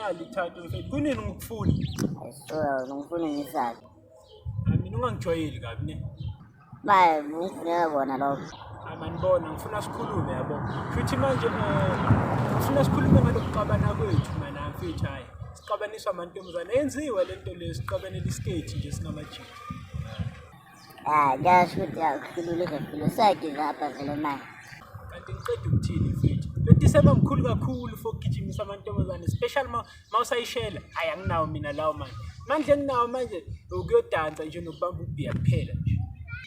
Nali ithathu mfethu. Kunini ngikufuna? Ayisuka ngifuna ngisaphi. Hayi mina ungangijwayeli kabi ne. Maye ngifuneka kona lokho. Hayi manibona ngifuna sikhulume yabo. Futhi manje ngifuna sikhulume ngalokuxabana kwethu mana mfethu hayi. Sixabaniswa amantombazane. Yenziwe lento le sixabanela isketi nje singamajita. Ah, kuyasho ukuthi akuhlulule kakhulu. Sagive up vele manje. Kanti ngiqeda ukuthini mfethu? Lo December mkhulu kakhulu for ukugijimisa amantombazane, especially ma mawusayishela. Hayi anginawo mina lawo manje. Mandla enginawo manje ukuyodansa nje nokubamba ubhiya kuphela nje.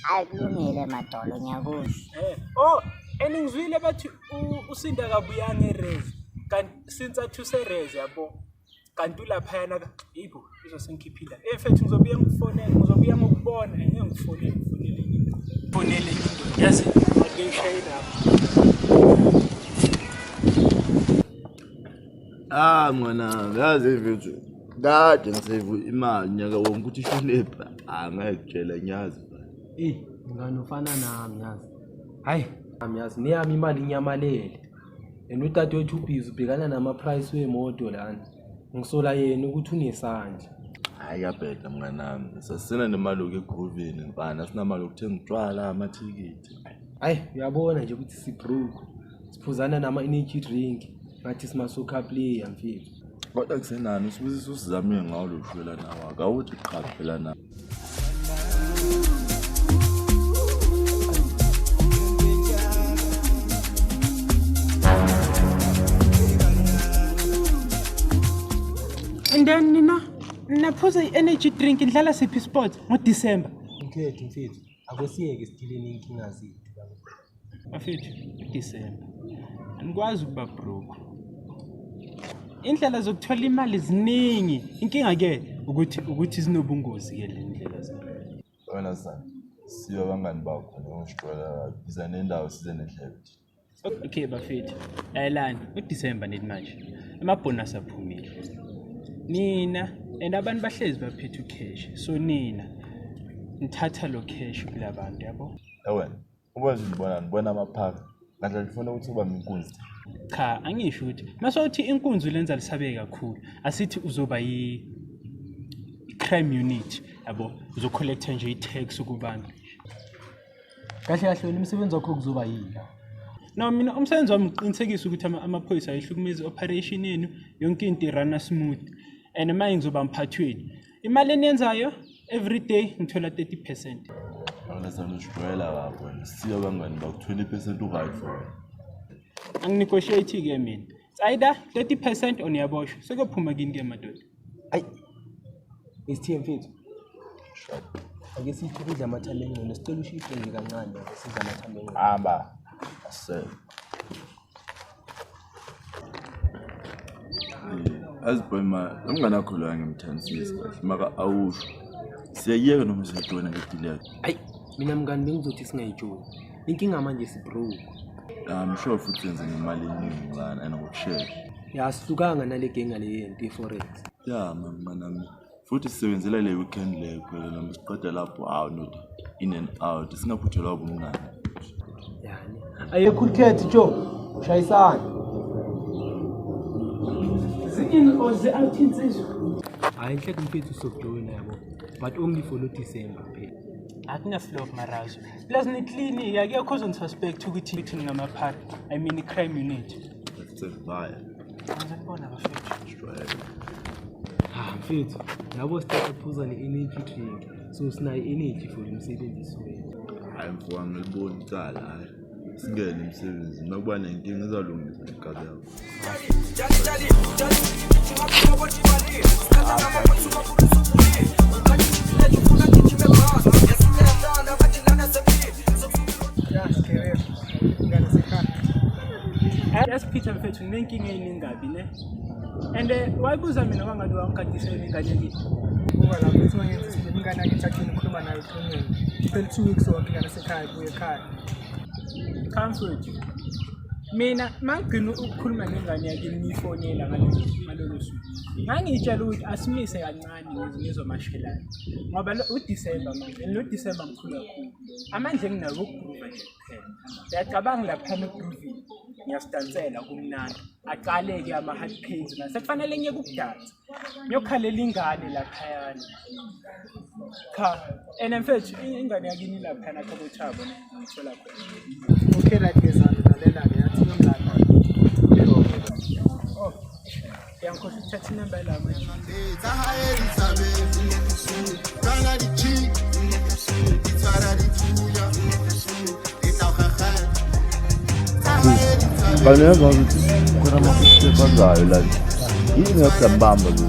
Hayi kulungile madolo ngiyakuzwa. Oh, and ngizwile bathi uSinda akabuyanga erez. Kanti since athi userez yabo. Kanti ulaphayana ka yebo uzosengikhiphila. Mfethu ngizobuya ngikufonele, ngizobuya ngokubona, ngeke ngifonele, ngifonele enye indoda. Fonele enye indoda. Yazi ake ngishaye lapho. Ah mwana, yazi mfethu. Kade ngisevu imali nyaka wonke ukuthi ishonephi. Angeke kutshela ngiyazi. Eh, mngani ufana nami yazi. Hayi, nami yazi neyami imali inyamalele. And udadewethu ubhizi ubhekana nama-price wemoto lana. Ngisola yena ukuthi unesandla. Hayi kuyabheda mnganami. Sasina nemali yokuya egroovini mfana, sinamali yokuthenga utshwala, amathikithi. Hayi, uyabona nje ukuthi si-broke. Siphuzana nama-energy drink. Ngathi sima-soccer player mfethu. Kodwa kusenani usibusisa usizamile ngawo lo shwela nawo akawuthi qha phela na. And then nina naphuza i-energy drink nidlala siphi sport ngoDecember. Mkhethu mfethu, akusiyeke sidileni inkinga zethu. Bafethu, uDecember. Anikwazi ukuba broke. Indlela zokuthola imali ziningi. Inkinga ke ukuthi zinobungozi ke le ndlela zempilo. Wena son, siyo abangani bakho njengoshwela biza nendawo size nendlebe. Okay bafethu, lalelani, uDecember nithi manje. Amabonus aphumile. Nina and abantu bahlezi baphethe ucash. So nina nithatha lo cash kulabantu yabo. Wena, uba nje ngibona ngibona amaphaka. Kahle ngifuna ukuthi ubambe inkunzi. Cha, angisho ukuthi masawuthi inkunzi lenza lisabeke kakhulu. Asithi uzoba yi crime unit yabo, uzocollecta nje i-tax kubantu. Kahle kahle wena umsebenzi wakho kuzoba yini la? No, mina umsebenzi wami uqinisekisa ukuthi amaphoyisa ayihlukumezi operation yenu, yonke into irana smooth. And manje ngizoba mphathweni. Imali eniyenzayo every day ngithola 30%. Wena son usijwayela kabi wena. Siyo abangani bakho 20% u-right for wena. Anginegotiate ke mina. It's either 30% or niyaboshwa. Sekuyophuma kini ke madoda. Hayi. Isithiye mfethu. Ake sithi ukudla amathambo engqondo, sicela ushifte nje kancane sidla amathambo engqondo. Hamba. Asele. Azi boy ma, lo mngane wakho lo angimthandisisi kahle. Maka awusho. Siyayiyeka noma siyajoyina le deal yakhe. Hayi, mina mngani bengizothi singayijoyini. Inkinga manje si-broke. I'm sure futhi yenze ngemali eningi lana and ngokushesha. Ya asihlukanga nale genga le yento ye-forex. Ya man mnganami. Futhi sisebenzela le weekend le phela noma siqeda lapho hawu not in and out. Singaphuthelwa ubumngani. Yani. Aye cool cat Joe. Shayisana. Zi-in or zi-out insizwa? Hayi inhleke mfethu sokujoyina yabo. But only for lo December phela. Akuna flow marazo. Plus ni clean akekho ozonisuspect ukuthi ningamaphara. I mean i-crime unit. That's a vibe. Ngizokubona bafethu. Sijwayele. Ah mfethu, yabo sithatha ne-energy drink. So sinayo energy for umsebenzi siwenza. Hayi mfowami ngilibona icala hayi. Singene emsebenzini nakuba nenkinga izalungisa inkabi yakho. Yazi Peter mfethu nginenkinga eyiningi kabi ne. And wayibuza mina wangathi wangigadisela ingane yakithi. Buka lapho uthi mangenza ingane yakithi agcine ukukhuluma nayo efonini. Phela 2 weeks wonke ingane sekhaya kuye ekhaya. Comfort. Mina mangigcina ukukhuluma nengane yakini ngiyifonela ngalolo suku. Ngangiyitshela ukuthi asimise kancane ngizomashelana. Ngoba lo uDecember manje, lo December mkhulu kakhulu. Amandla enginawo ukugroova nje kuphela. Uyacabanga lapha egroovini. Ngiyasidansela kumnandi. Aqale-ke ama-heart pains manje. Sekufanele ngiyeke ukudansa. Ngiyokhalela ingane laphayana. Cha, and mfethu ingane yakini laphayana khabo Thabo ngithola khona. Okay, right, Gezani, lalela-ke yathi yomlando. Oh, yangikhohlwa ukuthatha inamba la manje. Kanti uyazi ukuthi khona ama-footstep azayo la yini ngathi siyambamba lo.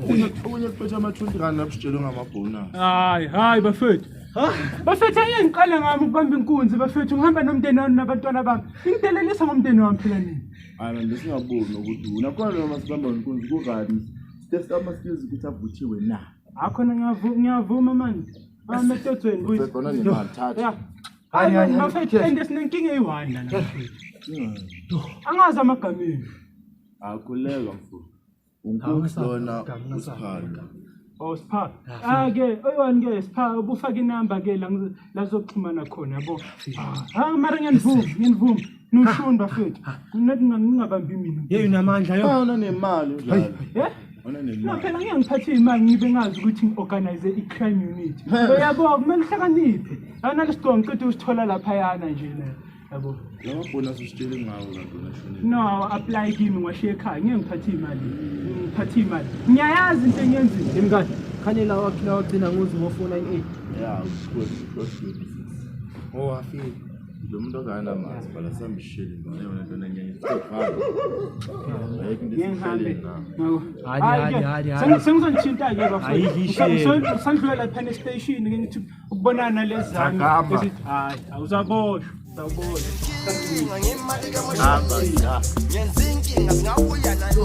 Okunye kuphethe ama-20 rand abusitshelwe ngamabhonasi. Hayi, hayi bafethu. Bafethu angeke ngiqale ngami ukubamba inkunzi bafethu ngihamba nomndeni wami nabantwana bami. Ngidelelisa ngomndeni wami phela nini. Hayi man, besingaboni ukuthi nakhona noma sibamba inkunzi ku-right. Test ama-skills ukuthi avuthiwe na. Akhona ngiyavuma manje. Amethothweni kuyi. Khona nemali thatha. Ya. Hayi hayi bafethu and sinenkinga eyi-one lana bafethu. Angazi amagama enu. Akhuleka mfo. Unkunzi lona usiphalo. Oh Sipha. Ah ke oyi-one ke Sipha ubufake inamba ke la la zokuxhumana khona yabo. Ah mara ngiyanivuma ngiyanivuma. Nushuni bafethu. Nathi ningabambi mina. Yeyi unamandla yo. Ah, unanemali njalo. Eh? Unanemali. No phela ngeke ngiphathe imali ngibe ngazi ukuthi ngi-organize i-crime unit. Uyabo kumele uhlakaniphe. Awunalesigqoko ngiqeda usithola laphayana nje na. Yabo. Lamabhonasi usitshele ngawo kanti wena shonile. No, apply kimi ngiwashiya ekhaya. Ngeke ngiphathe imali. Ngiphathe imali. Ngiyayazi into engiyenzile. Emngani, khane lawa lawa agcina ngo-0498. Yeah, u-26. Oh, afika. Lo muntu akanamazi bhala sambishele ngale yona nto nenye. Ayikho into Ngeke ngihambe. esishele na. Ngakho. Hadi, Hayi hadi, ke, hadi, hadi. Sengizonithinta-ke Ayikho ishele. Sandlula lapha nestation ke ngithi ukubonana nalezi zami. Sakamba. Ezithi, Hayi, awuzaboshwa, uzawuboshwa. Hamba ya. Ngenza inkinga singabuya nale.